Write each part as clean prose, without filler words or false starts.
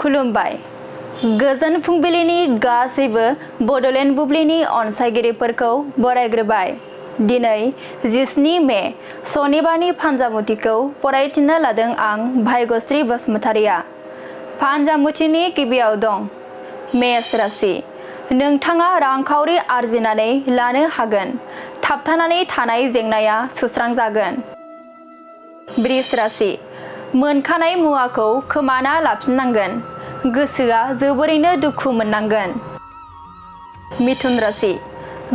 खुलुमबाय। गोजोन फुंबिलिनि गासैबो बड'लेण्ड बुब्लिनि अनसायगिरिफोरखौ बरायग्रोबाय। दिनै 17 मे सनिबारनि फान्जामुथिखौ फरायथिनो लादों आं भाग्यश्री बसुमतारिया। फान्जामुथिनि गिबियाव दं मेष राशि। नोंथाङा रांखावरि आरजिनानै लानो हागोन। थाबथानानै थानाय जेंनाया सुस्रांजागोन। वृष राशि। मोनखानाय मुवाखौ खोमाना लाफिननांगोन। गोसोआ जोबोरैनो दुखु मोननांगोन। मिथुन राशि।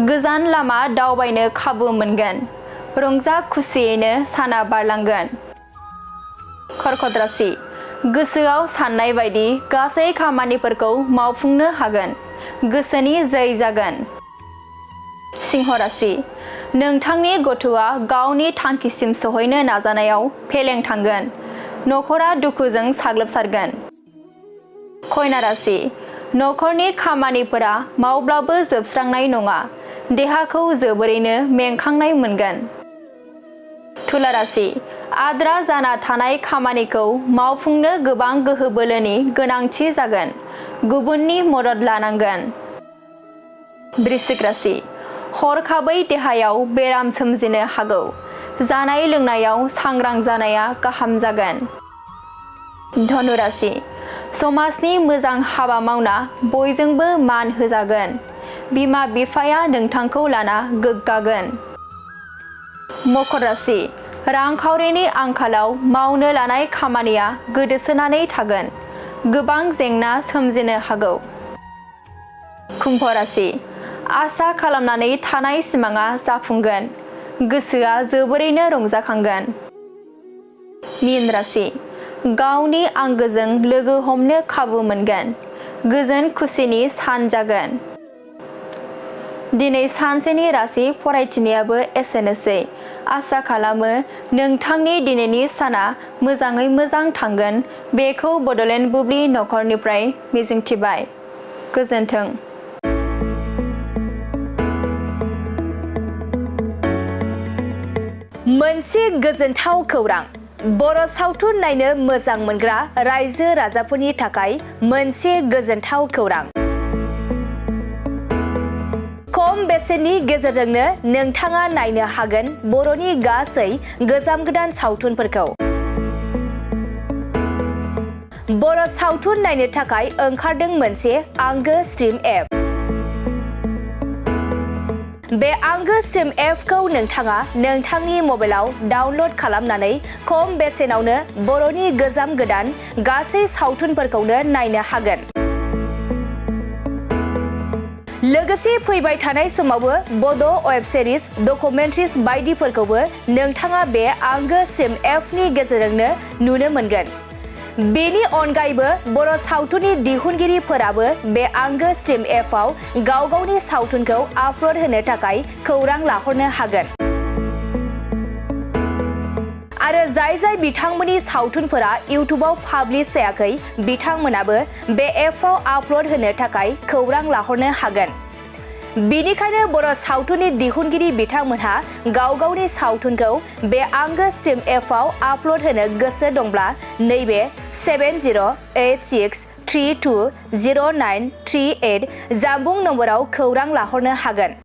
गोजान लामा दावबायनो खाबु मोनगोन। रंजा खुसियैनो साना बारलांगोन। कर्कट राशि। गोसोआव साननाय बायदि गासै खामानिफोरखौ मावफुंनो हागोन। गोसोनि जै जागोन। सिंह राशि। नोंथांनि गथ'आ गावनि थांखिसिम सहैनो नाजानायाव फेलें थांगोन। नखरा दुखुजों साग्लोबसारगोन। कन्या राशि। नखरनि खामानिफोरा मावब्लाबो जोबस्रांनाय नङा। देहाखौ जोबोरैनो मेंखांनाय मोनगोन। तुला राशि। आद्रा जाना थानाय खामानिखौ मावफुंनो गोबां गोहो बोलोनि गोनांथि जागोन। गुबुननि मदद लानांगोन। वृश्चिक राशि। हरखाबै देहायाव बेराम सोमजिनो हागौ। जानाय लोंनायाव सांग्रां जानाया गाहाम जागोन। धनु राशि। समाजनि मोजां हाबा मावना बयजोंबो मान होजागोन। बिमा बिफाया नोंथांखौ लाना गोग्गागोन। मकर राशि। रांखावरिनि आंखालाव मावनो लानाय खामानिया गोदोसोनानै थागोन। गोबां जेंना सोमजिनो हागौ। कुम्भ राशि। आसा खालामनानै थानाय सिमाङा जाफुंगोन। गोसोआ जोबोरैनो रंजाखांगोन। मीन राशि। गावनि आंगोजों लोगो हमनो खाबु मोनगोन। गोजोन खुसिनि सान जागोन। दिनै सानसेनि राशि फरायथिनायाबो एसेनोसै। आसा खालामो नोंथांनि दिनैनि साना मोजाङै मोजां थांगोन बेखौ बड'लेण्ड बुब्लि नखरनिफ्राय मिजिंथिबाय। गोजोन्थों। मोनसे गोजोनथाव खौरां। बर' सावथुन नायनो मोजां मोनग्रा रायजो राजाफोरनि थाखाय मोनसे गोजोनथाव खौरां। खम बेसेननि गेजेरजोंनो नोंथाङा नायनो हागोन बर'नि गासै गोजाम गोदान सावथुनफोरखौ। बर' सावथुन नायनो थाखाय ओंखारदों मोनसे आंगो स्ट्रिम एप। बे आंगो स्ट्रिम एपखौ नोंथाङा नोंथांनि मबाइलाव डाउनल'ड खालामनानै खम बेसेनावनो बर'नि गोजाम गोदान गासै सावथुनफोरखौनो नायनो हागोन। लोगोसे फैबाय थानाय समावबो बड' वेब सिरिज, डकुमेन्ट्रिज बायदिफोरखौबो नोंथाङा बे आंगो स्ट्रिम एपनि गेजेरजोंनो नुनो मोनगोन। बेनि अनगायैबो बर' सावथुननि दिहुनगिरिफोराबो बे आंगो स्ट्रिम एपआव गाव गावनि सावथुनखौ आपल'ड होनो थाखाय खौरां लाहरनो हागोन। आरो जाय बिथांमोननि सावथुनफोरा इउटुबाव पाब्लिश जायाखै बिथांमोनाबो बे एपआव आपल'ड होनो थाखाय खौरां लाहरनो हागोन। बेनिखायनो बर' सावथुननि दिहुनगिरि बिथांमोनहा गाव गावनि सावथुनखौ बे आंगो स्ट्रिम एपआव आपल'ड होनो गोसो दंब्ला नैबे 7086320938 जानबुं नम्बराव खौरां लाहरनो हागोन।